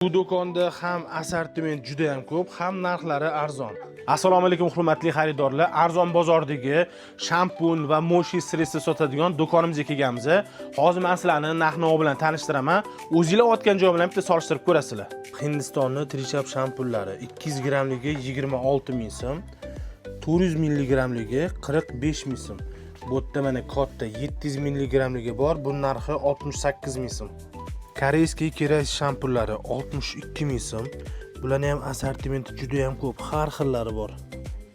Bu do'konda ham assortiment juda ham ko'p, ham narxlari arzon. Assalomu alaykum, hurmatli xaridorlar. Arzon bozordagi shampun va моющий средство sotadigan do'konimizga kelganmiz. Hozir men sizlarni narx-navo bilan tanishtiraman. O'zinglar otgan joy bilan bitta solishtirib ko'rasizlar. Hindistonni Trichap shampunlari 200 grammligi 26 ming so'm, 400 milligramligi 45 ming so'm. Bu yerda mana katta 700 milligramligi bor, bu narxi 68 ming so'm. Корейский kerak shampunlari 62 ming so'm. Bularni ham assortimenti juda ham ko'p, har xillari bor.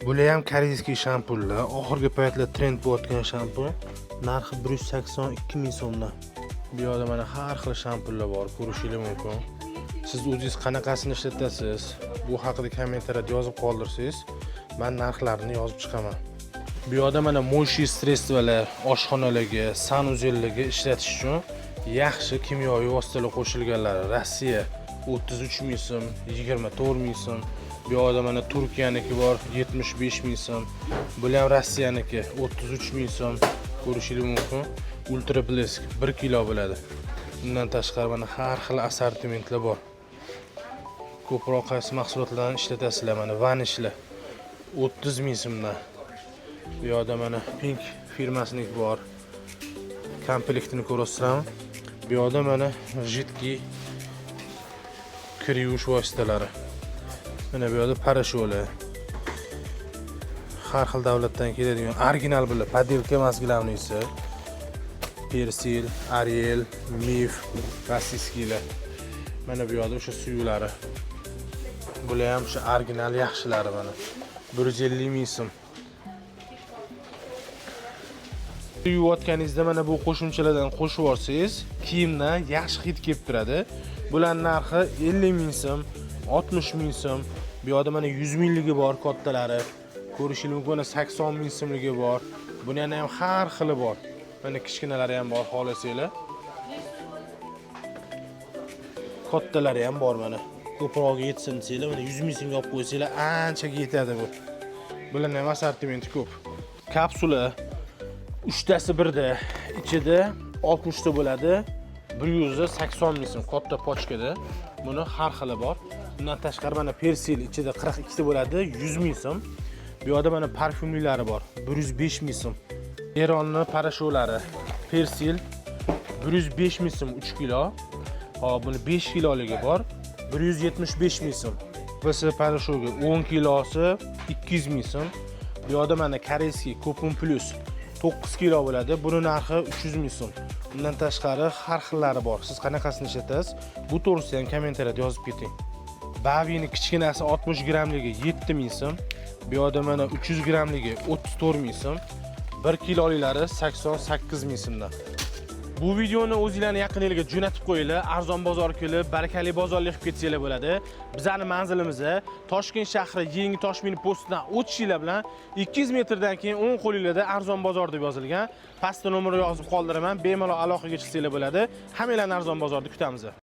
Bular ham корейский shampunlar, oxirgi paytlar trend bo'layotgan shampun. Narxi 182 ming so'mdan. Bu yoqda mana har xil shampunlar bor, ko'rishingiz mumkin. Siz o'zingiz qanaqasini ishlatasiz? Bu haqida kommentariyada yozib qoldirsangiz, men narxlarini yozib chiqaman. Bu yoqda mana моющий средство lar, oshxonalarga, санузел larga ishlatish uchun yaxshi kimyoviy vositalar qo'shilganlari. Rossiya 33 ming so'm, 24 ming so'm. Bu yoqda mana Turkiyaniki bor, 75 ming so'm. Bular ham Rossiyaniki 33 ming so'm. Ko'rishingiz mumkin. Ultra Blesk 1 kilo bo'ladi. Undan tashqari mana har xil assortimentlar bor. Ko'proq qaysi mahsulotlarni ishlatasizlar? Mana Vanishlar 30 ming so'mdan. Bu yoqda mana Pink firmasiniki bor. Komplektini ko'rasizlarmi? Bu yoqda mana жидкий kir yuvish vositalari. Mana bu yoqda порошок lar. Har xil davlatdan keladigan original bular, подделка emas, главный si. Persil, Ariel, Mif, российский lar. Mana bu yoqda o'sha suyuqlari. Bular ham o'sha original yaxshilari mana. 150 ming so'm. Yuvayotganingizda mana bu qo'shimchalardan qo'shib yuborsangiz, kiyimdan yaxshi hid kelib turadi. Bular narxi 50 ming so'm, 60 ming so'm. Bu yoqda mana 100 mingligi bor kattalari. Ko'rishingiz mumkin, mana 80 ming so'mligi bor. Buni ham har xili bor. Mana kichkinalari ham bor, xohlasanglar. Kattalari ham bor mana. Ko'prog'i yetsin desanglar, mana 100 ming so'mga olib qo'ysanglar, anchaga yetadi bu. Bularning ham assortimenti ko'p. Kapsula uchtasi birda, ichida 60 ta bo'ladi. 180 ming so'm katta pochkada. Buni har xili bor. Undan tashqari mana Persil ichida 42 ta bo'ladi, 100 ming so'm. Bu yoqda mana parfyumlilari bor, 105 ming so'm. Eronni порошок lari Persil 105 ming so'm 3 kilo. Hop, buni 5 kiloligi bor, 175 ming so'm. BS порошок i 10 kilosi 200 ming so'm. Bu yoqda mana корейский Kopun Plus 9 kilo bo'ladi. Buni narxi 300 ming so'm. Undan tashqari har xillari bor. Siz qanaqasini ishlatasiz? Bu to'g'risida ham kommentariyada yozib keting. Bavini kichkinasi 60 grammligi 7 ming so'm. Bu yoqda mana 300 grammligi 34 ming so'm. 1 kilolilari 88 ming so'mdan. Bu videoni o'zinglarni yaqininglarga jo'natib qo'yinglar. Arzon bozor kelib, barakali bozorlik qilib ketsanglar bo'ladi. Bizani manzilimiz Toshkent shahri Yangi Toshmin postidan o'tishinglar bilan 200 metrdan keyin o'ng qo'linglarda Arzon bozor deb yozilgan. Pastda nomerni yozib qoldiraman. Bemalol aloqaga chiqsanglar bo'ladi. Hammanglarni arzon bozorda kutamiz.